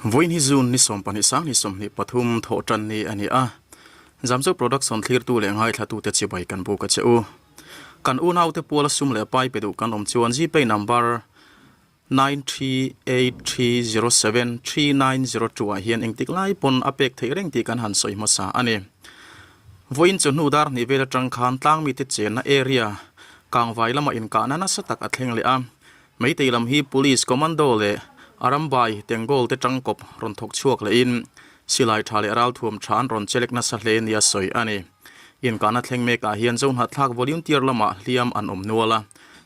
Vawiin hi June ni 12 sang ni 23 thawh tan ni a ni a. Zamzo Production thlirtu leh ngaithlatute chibai kan buk a che u. Kan unaute puala sum leh pai pe duh kan awm chuan Gpay number 9383073902 ah hian engtik lai pawn a pek theih reng tih kan han sawi hmasa a ni. Vawiin chu hnu dar hnih vel atang khan tlangmite chenna area Kangvai lama inkahna nasa tak a thleng leh a. Meitei lam hi Police Commando leh Arambai Tengol te tangkawp rawn thawk chhuak lehin silai tha leh ralthuam tha an rawn chelek nasa hle nia sawi a ni. Inkahna thleng mekah hian Zohnahthlak volunteer lamah hliam an awm nual a.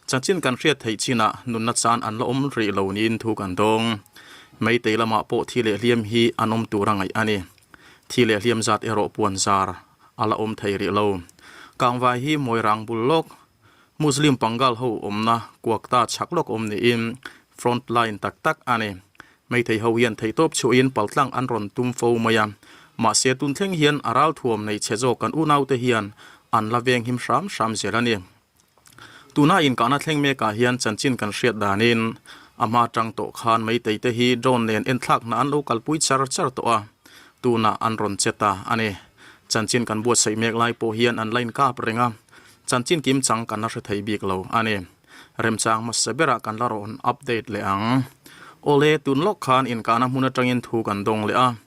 Chanchin kan hriat theih chinah nunna chan an la awm rih lo niin thu kan dawng. Meitei lamah pawh thi leh hliam hi an awm tur a ngaih a ni. Thi leh hliam zat erawh puan zar a la awm thei rih lo. Kangvai hi Mawirang bul lawk, Muslim Pangal ho awmna kuakta chhak lawk awm niin front line tak tak a ni. Meitei ho hian theihtawp chhuahin paltlang an rawn tum fo mai a, mahse tun thleng hian a ralthuam nei chhe zawk kan unaute hian an la venghim hram hram zel a ni. Tuna inkahna thleng mekah hian chanchin kan hriat danin a hma tang tawh khan Meitei te hi drone nen enthlakna an lo kalpui char char tawh a, tunah an rawn che ta a ni. Chanchin kan buatsaih mek lai pawh hian an la inkap reng a, chanchin kim chang kan la hre thei bik lo a ni. Remchang hmasa berah kan la rawn update leh ang. Awle, tun lawk khan inkahna hmun atangin thu kan dawng leh a.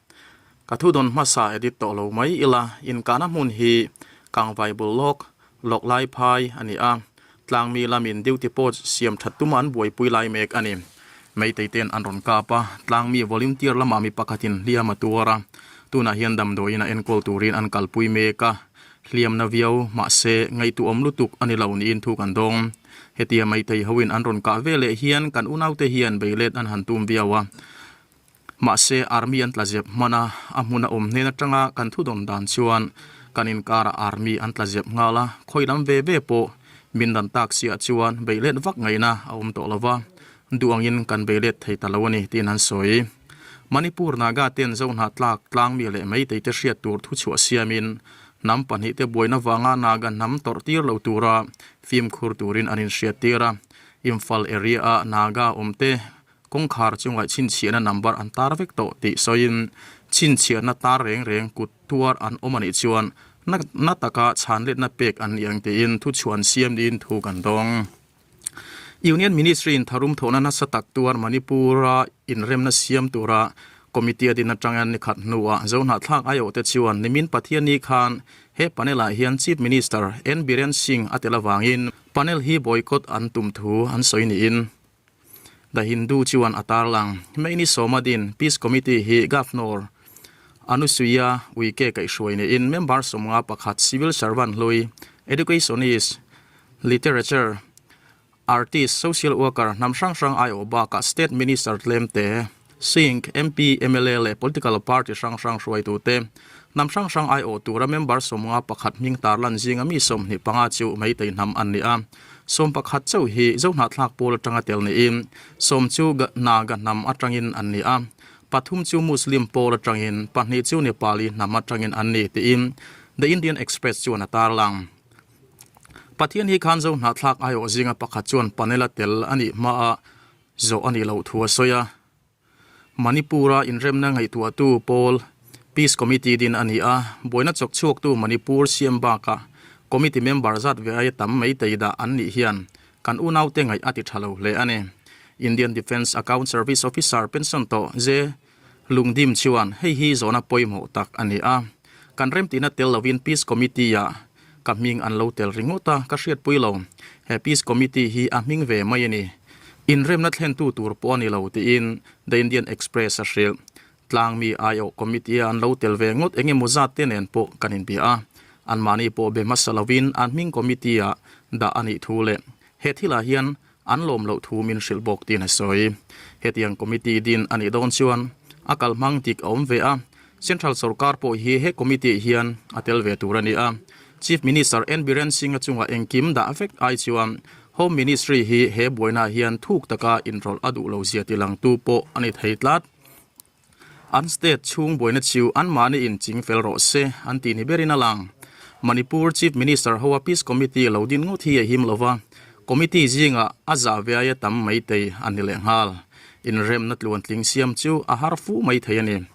Ka thu dawn hmasa edit tawh lo mai ila, inkahna hmun hi Kangvai bul lawk, lawk lai phai a ni a. Tlangmi lamin duty post siam that tuma an buaipui lai mek a ni. Meitei ten an rawn kap a, tlangmi volunteer lamah mi pakhatin hliam a tuar a. Tunah hian damdawiin a enkawl turin an kalpui mek a. Hliamna viau, mahse, ngaihtuahawm lutuk a ni lo niin thu kan dawng. Hetia Meitei hoin an rawn kah ve leh hian kan unaute hian beilet an han tum viau a. Mahse, Army an tla zep hman a, a hmun a awm hnen atanga kan thudawn dan chuan kan inkarah Army an tla zep nghal a, khawi lam ve ve pawh min dan tak siah chuan beilet vak ngaihna a awm tawh lo va, duh angin kan beilet thei ta lo a ni tiin an sawi. Manipur Naga ten Zohnatlak tlangmi leh Meitei te hriat tur thuchhuah siamin hnam pahnihte buaina vanga Naga hnam tawrh tir lo tura fimkhur turin an inhriattir a, Imphal area-a Naga awmte kawngkhar chungah chhinchhiahna number an tar vek tawh tih sawiin chhinchhiahna tar reng reng kut tuar an awm a nih chuan na taka chhanletna pek an ni ang tiin thuchhuan siam niin thu kan dawng. Union Ministry in tharum thawhna nasa tak tuar Manipur-a inremna siam tura Committee a din atanga ni khat hnuah Zohnahthlak aiawhte chuan nimin Pathianni khan he panel-ah hian Chief Minister N Biren Singh a tel avangin panel hi boycott an tum thu an sawi niin The Hindu chuan a tarlang. May ni sawma din Peace Committee hi Governor Anusuiya Uike kaihhruai niin member 51 civil servant hlui, educationist, literature, artist, social worker hnam hrang hrang aiawh bakah state minister tlemte, Singh, MP, mla leh political party hrang hrang hruaitute, hnam hrang hrang aiawh tura member 51 hming tarlan zinga mi 25 chu Meitei hnam an ni a. 11 chauh hi Zohnahthlak pawl atanga tel niin 10 chu Naga hnam atangin an ni a, pathum chu Muslim pawl atangin, pahnih chu Nepali hnam atangin an ni tiin The Indian Express chuan a tarlang. Pathian hi khan Zohnahthlak aiawh zinga pakhat chuan panel a tel a nih hmaah zawh a nih loh thu a sawi a. Manipur-a inremna ngaihtuahtu pawl Peace Committee din a ni a, buaina chawk chhuaktu Manipur siam bakah committee member zat ve aia tam Meitei dah an nih hian kan unaute ngaih a ti tha lo hle a ni. Indian Defence Account Service Officer pension tawh J. Lungdim chuan hei hi zawhna pawimawh tak a ni a, kan remtihna tel lovin Peace Committee-ah ka hming an lo tel ringawt a, ka hriatpui lo. He Peace Committee hi a hming ve mai a ni. Inremna thlentu tur pawh a ni lo tiin The Indian Express a hrilh. Tlangmi aiawh committee-a an lo tel ve ngawt eng emaw zat te nen pawh kan inbia a, anmahni pawh be hmasa lovin an hming committee-ah dah a nih thu leh he thilah hian An lawm loh thu min hrilh bawk tiin a sawi. Hetiang committee din a nih dawn chuan a kalhmang dik a awm ve a, Central sorkar pawh hi he committee hian a tel ve tur a ni a. Chief Minister N Biren Singh-a chungah engkim dah vek ai chuan Home Ministry hi he buainaah hian thuk taka inrawlh a duh lo zia tilangtu pawh a ni thei tlat. An state chhung buaina chu anmahni in ching fel rawh se an tih ni berin a lang. Manipur Chief Minister hoa Peace Committee lo din ngawt hi a him lova, committee zingah a zah ve aia tam maitei a ni leh nghal. Inremna tluantling siam chu a har fu mai thei a ni.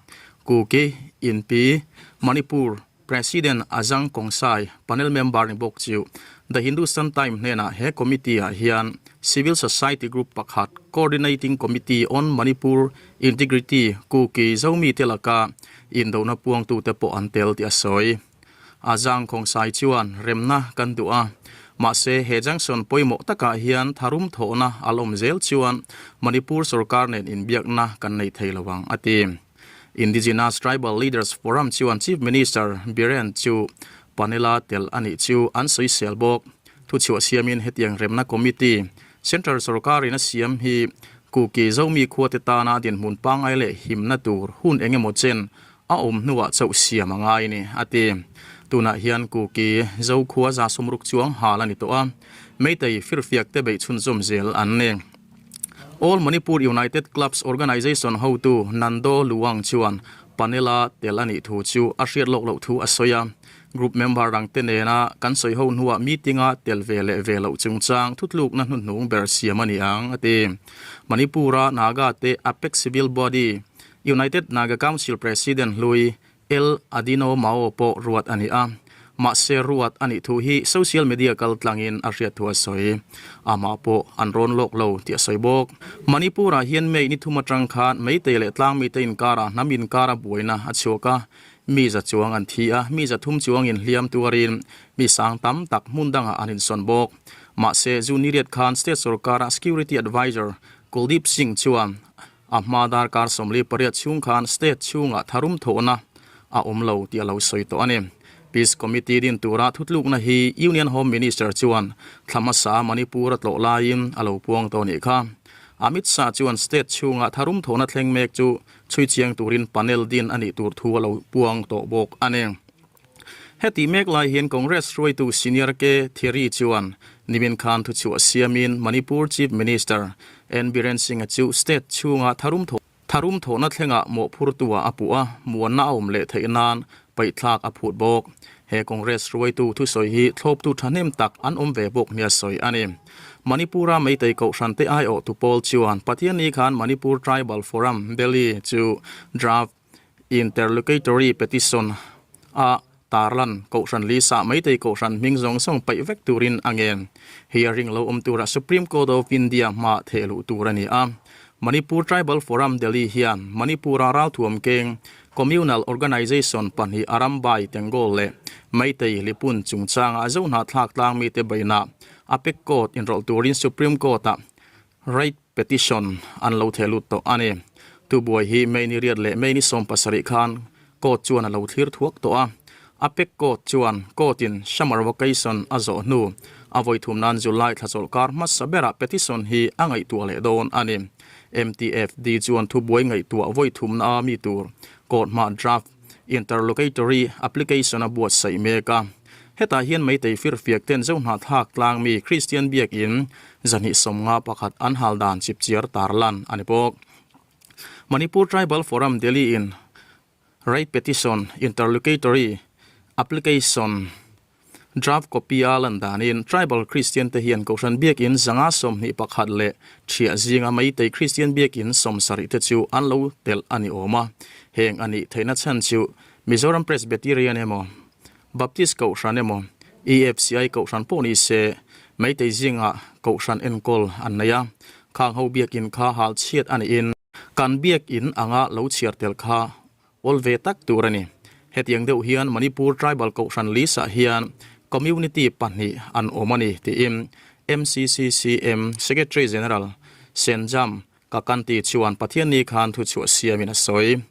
Kuki, Inpi, Manipur, President Azang Kongsai, panel member ni bawk chu The Hindustan Time hnenah he committee ah hian civil society group pakhat Coordinating Committee on Manipur Integrity, Kuki, Zomi te laka indona puangtute pawh an tel tih a sawi. Azang Kongsai chuan remna kan duh a, mahse he junction pawimawh takah hian tharum thawhna a lawm zel chuan Manipur sorkar nen inbiakna kan nei thei lo ang, a ti. Indigenous Tribal Leaders Forum chuan Chief Minister Biren chu panel-a tel a nih chu an sawisel bawk. Thuchhuah siamin hetiang remna committee Central sorkarin a siam hi Kuki Zomi khuate tana dinhmun pangngai leh himna tur hun engemaw chen a awm hnuah chauh siam a ngai ni, a ti. Tunah hian Kuki Zokhua 160 chuang hal a ni tawh a, Meitei firfiak te beih chhunzawm zel an ni. All Manipur United Clubs Organisation hotu Nando Luang chuan panel-a tel a nih thu chu a hriat lawk loh thu a sawi a. Group member dangte nena kan sawi ho hnuah meeting-a tel ve leh ve loh chungchang thutlukna hnuhnung ber siam a ni ang, a ti. Manipur-a Naga te Apex Civil Body, United Naga Council President hlui L. Adino Mao pawh ruat a ni a, mahse ruat a nih thu hi social media kal tlangin a hriat thu a sawi. Amah pawh an rawn lawk lo tih a sawi bawk. Manipur-ah hian May ni thum atang khan Meitei leh tlangmite inkarah hnam inkara buaina a chhuak a, mi za chuang an thi a, mi za thum chuangin hliam tuarin mi sang tam tak hmun dangah an insawn bawk. Mahse, June ni riat khan state sorkara Security Adviser Kuldeep Singh chuan A hma darkar 48 chhung khan state chhungah tharum thawhna a awm lo tih a lo sawi tawh a ni. Peace Committee din tura thutlukna hi Union Home Minister chuan thla hmasa Manipur a tlawh laiin a lo puang tawh a nih kha. Amit Shah chuan state chhungah tharum thawhna thleng mek chu chhui chiang turin panel din a nih tur thu a lo puang tawh bawk a ni. Heti mek lai hian Congress hruaitu Senior K Thery chuan nimin khan thuchhuah siamin Manipur Chief Minister N Biren Singh-a chu state chhunga tharum tharum thawhna thlengah mawhphurtuah a puh a, muanna a awm leh theih nan paihthlak a phut bawk. He Congress hruaitu thusawi hi thlawptu thahnem tak an awm ve bawk nia sawi a ni. Manipur-a Meitei Kohhrante aiawhtu pawl chuan Pathianni khan Manipur Tribal Forum, Delhi chu draft Interlocutory Petition a tarlan Kohhran Lisa Meitei Kohhran hming zawng zawng paih vek turin a ngen. Hearing lo awm tura Supreme Court of India hma theh luh tur a ni a. Manipur Tribal Forum Delhi hian Manipur-a ralthuam keng Communal Organisation pahnih Arambai Tenggol leh Meitei Lipun chungchanga zohnahthlak tlangmite beihna Apex Court inrawlh turin Supreme Court-ah Writ petition an lo theh lut tawh a ni. Tubuai hi May ni riat leh May ni 70 khan court chuan a lo thlir thuak tawh a. Apex court chuan court in summer vacation a zawh hnu a vawi thum nan July thla chawlhkar hmasa berah petition hi a ngaihtuah leh dawn a ni. MTFD chuan thubuai ngaihtuah vawi thumna a mi tur court hma draft interlocutory application a buatsaih mek a. Hetah hian Meitei firfiak ten Zohnahthlak tlangmi Kristian biakin 251 an hal dan chipchiar tarlan a ni bawk. Manipur Tribal Forum Delhi in Writ Petition Interlocutory Application Draft copy a lan danin Tribal Kristian te hian Kohhran biakin 521 leh thiah zinga Meitei Kristian biakin 70 te chu an lo telh a ni awm a. Heng a nih theihna chhan chu Mizoram Presbyterian emaw, Baptist Kohhran emaw, EFCI Kohhran pawh ni se Meitei zingah Kohhran enkawl an nei a. Khang ho biakin kha hal chhiat a niin kan biakin anga lo chhiar tel kha Awl ve tak tur a ni. Hetiang deuh hian Manipur Tribal Kohhran list ah hian Community pahnih an awm a ni tiin MCCCM Secretary General Senjam Kakanti chuan Pathianni khan thuchhuah siamin a sawi.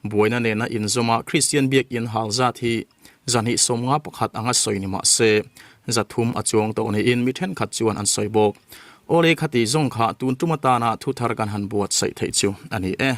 Buaina nena inzawma Kristian biakinn hal zat hi 251 anga sawi ni mah se, 300 a chuang tawh niin mi thenkhat chuan an sawi bawk. Awle khati zawng kha tun tum atana thuthar kan han buatsaih theih chu a ni e.